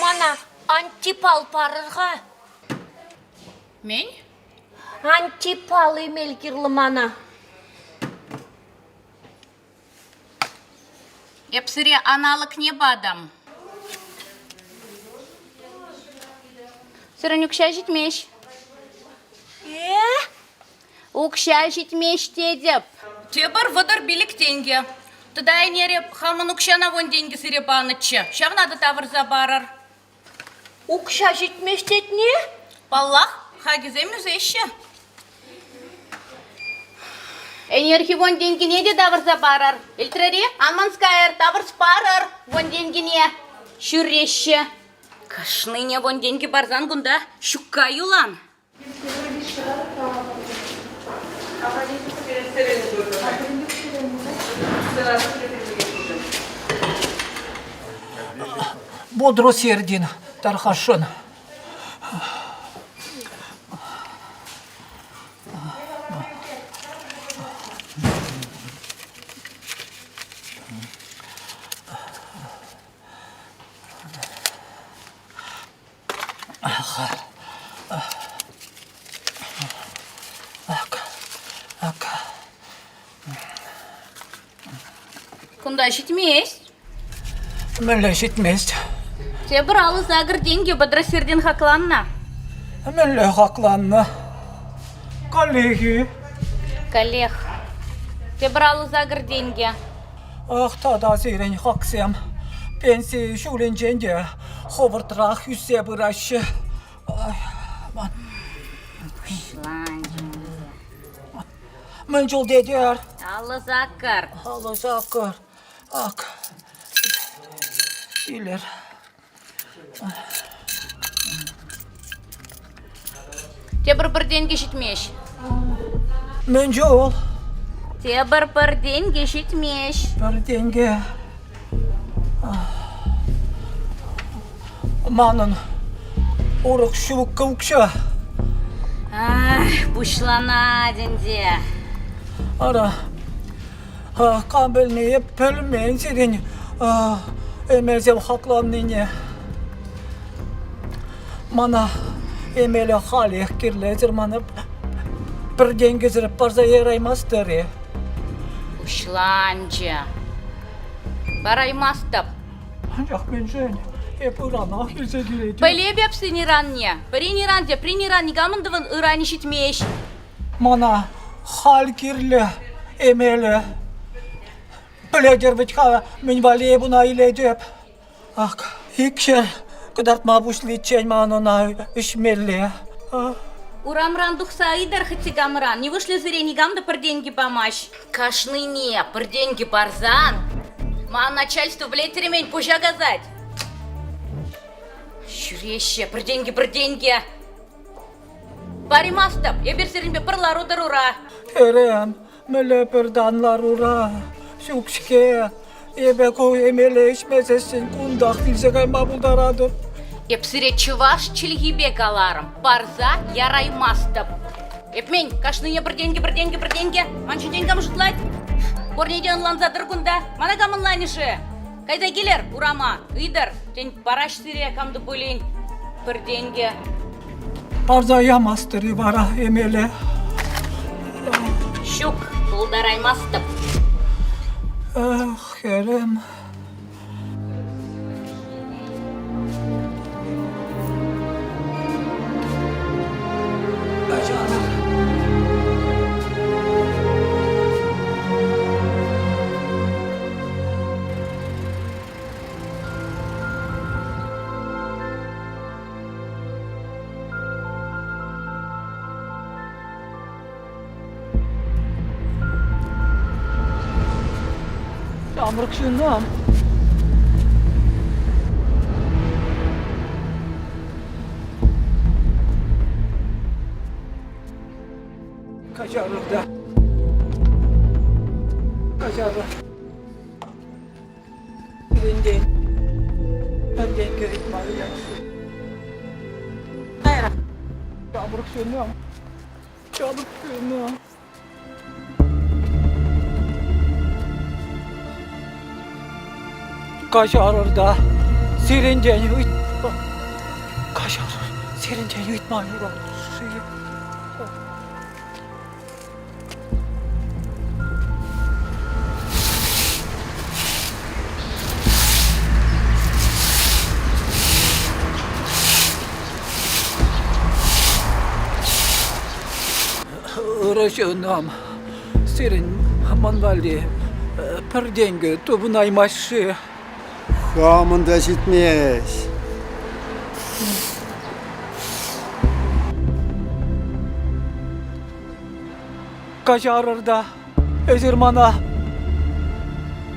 Мана антипал парӑр-ха. Мӗн? Антипал эмел кирлӗ мана. Эп сире аналогне патӑм. Сирӗн укҫа ҫитмест. Э? Укҫа ҫитмест тетӗп. Тепӗр 35 тенкӗ. Тата ӗнер эп хамӑн укҫана вун тенкӗ сире панӑччӗ. Ҫавна та тавӑрса парӑр. Укҫа ҫитмест тетне? Паллах, хакӗсем ӳсеҫҫӗ. Ӗнерхи вун тенкине те тавӑрса парӑр. Илтрӗр-и? Ан манскайӑр, тавӑрс парӑр вун тенкине. Ҫӳреҫҫӗ. Кашнине вун тенкӗ парсан кунта ҫукка юлан. Бодро Сердин тархасшӑн. Ак, ак. Кунта ҫитмест. Мӗнле ҫитмест? Тепӗр 58 тенкӗ Бодросердин хакланнӑ. Мӗнле хакланнӑ? Коллеги. Коллег. Тепӗр 58 тенкӗ. Ах, тата сирӗн хаксем пенси ҫулӗнчен те хӑвӑртрах ӳссе пыраҫҫӗ. Мӗн чул тетӗр? 58. 58. Ак, илер. Тепӗр пӗр тенкӗ ҫитмест. Мӗн чул? Тепӗр пӗр тенкӗ ҫитмест. Пӗр тенкӗ. Манӑн урӑх ҫук укҫа. Ах, пуҫланать ӗнтӗ. Ара, кам пӗлни эп пӗлмен сирӗн эмелсем хакланнине. Мана эмеле халех кирлӗ мана пӗр тенкӗсӗр парса яраймастӑр-и? Пуҫланчӗ. Параймастӑп. Анчах мӗншӗн? Эп ыранах илсе килетӗп. Пӗлеп эп сен ыранне. Пӗрин ыран, теприн ыран никамӑн тӑвӑн ыранӗ ҫитмест. Мана халь кирлӗ эмелӗ. Пӗлетӗр вӗт-ха, мӗн валли эп ӑна илетӗп. Ак, икҫӗр кӑтартма пуҫличчен ман ӑна ӗҫмелле. Урамран тухса ыйтӑр хытти камран. Нивушлӗ сире никам та пӗр тенкӗ памасть? Кашнине пӗр тенкӗ парсан ман начальство пӗлеттермен пуҫа касать. Ҫӳреҫҫӗ пӗр тенкӗ, пӗр тенкӗ. Паримастӑп, эпир сирӗнпе пӗр лару-тӑрура. Хӗрӗм, мӗнле пӗр тан ларура? Ҫук-ҫке, эпӗ ку эмеле ӗҫмесессӗн кунтах вилсе кайма пултаратӑп. Эп сире чӑваш чӗлхипе каларӑм, парса яраймастӑп. Эпмен, кашнине пӗр тенкӗ, пӗр тенкӗ, пӗр тенкӗ. Ман ҫинчен кам шутлать? Пурне те ӑнланса тӑр кунта. Мана кам ӑнланӗ-ши? Кайса килӗр урама, ыйтӑр. Тен, параҫ сире кам та пулин пӗр тенкӗ. Парса ямастӑр-и вара эмеле? Ҫук, пултараймастӑп. Эх, хӗрӗм. Ҫамрӑк ҫыннӑм. Каҫарӑр та. Каҫарӑр. Пирӗнтен пӗртен кӗрет мар Ҫамрӑк ҫыннӑм. Ҫамрӑк ҫыннӑм. Каҫарӑр та, сирӗнтен ыйт... Каҫарӑр, сирӗнтен ыйтма юрать-ши? Ырӑ ҫыннӑм, сирӗн ман валли пӗр тенкӗ тупӑнаймасть-ши? Хамӑн та ҫитмест. Каҫарӑр та, эсир мана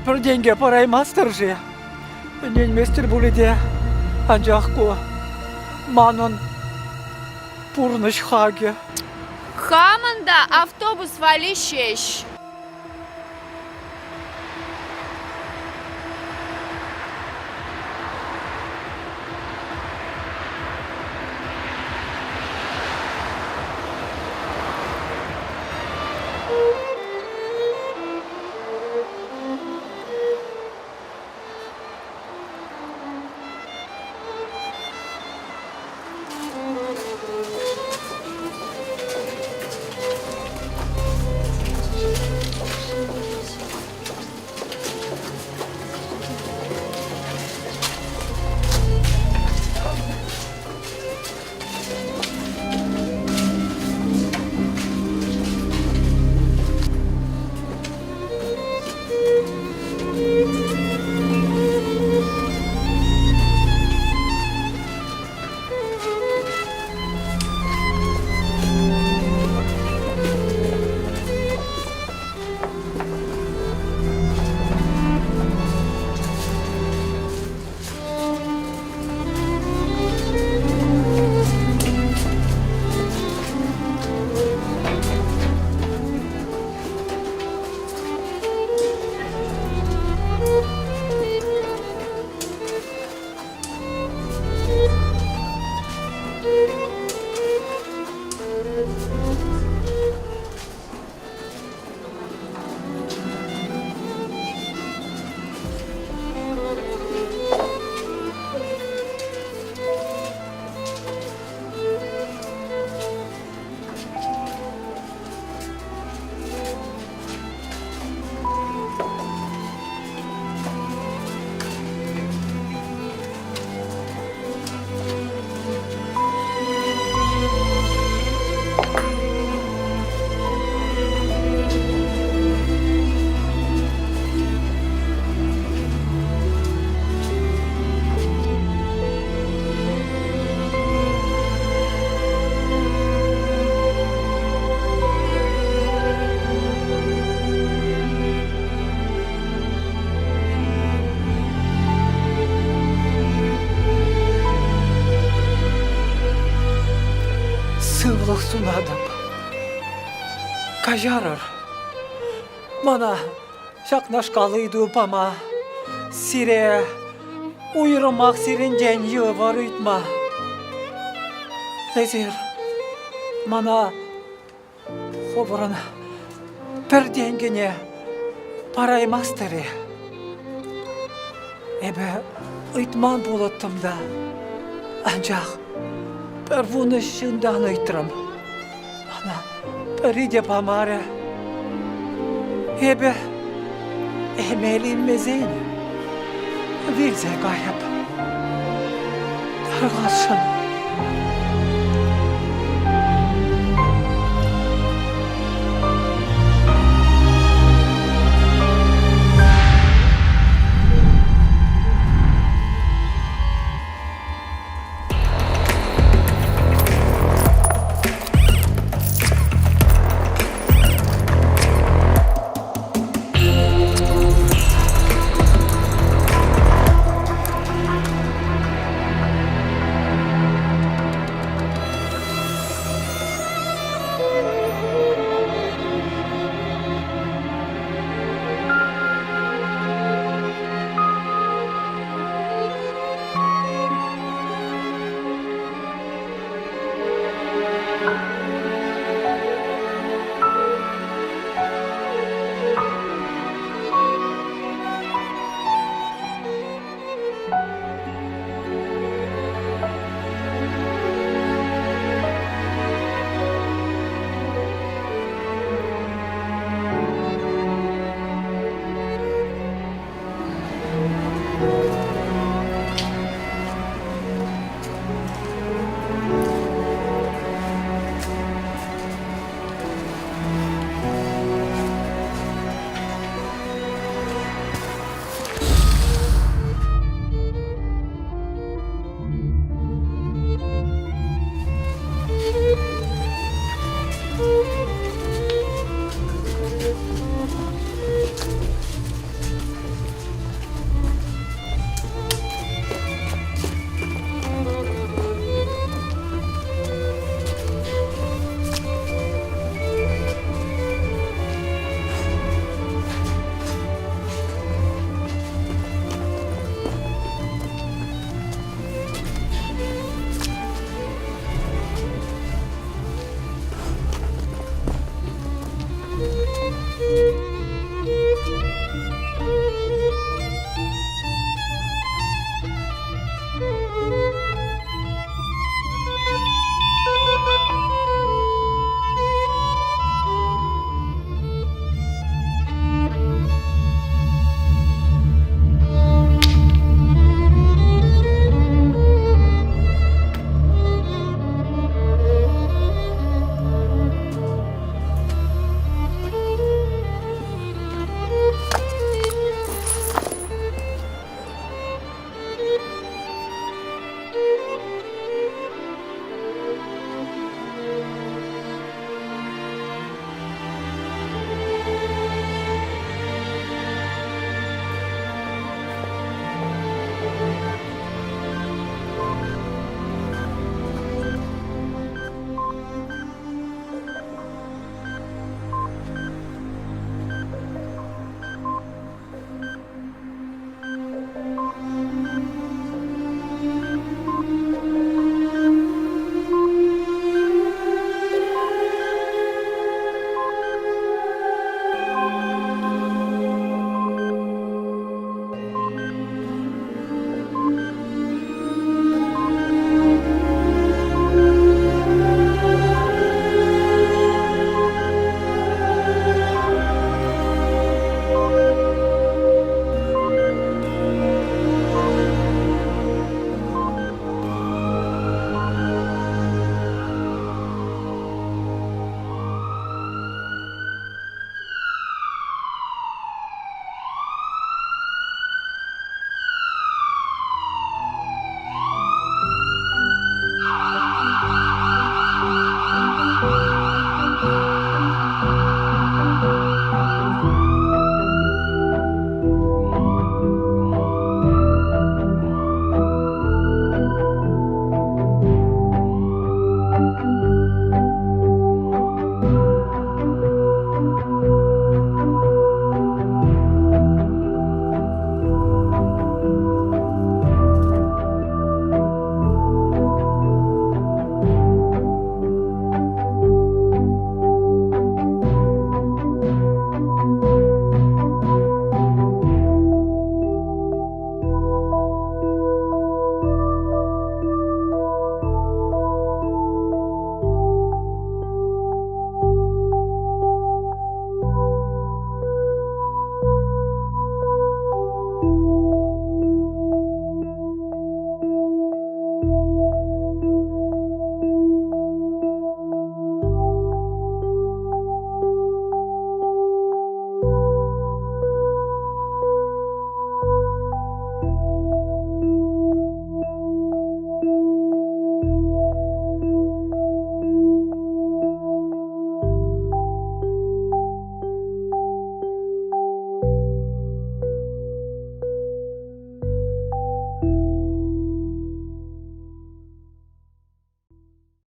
пӗр тенкӗ параймастӑр-ши? Ӗненместӗр пулӗ те, анчах ку манӑн пурнӑҫ хакӗ. Хамӑн та автобус валли ҫеҫ. Сывлӑх сунатӑп. Каҫарӑр. Мана ҫакнашкал ыйту пама сире уйрӑмах сирӗнтен йывӑр ыйтма. Эсир мана хӑвӑрӑн пӗр тенкӗне параймастӑр-и? Эпӗ ыйтман пулӑттӑм та, анчах пӗр вунӑ ҫынтан ыйтрӑм. Мана пӗри те памарӗ. Эпӗ эмел илмесен вилсе кайӑп. Тархасшӑн. Thank you.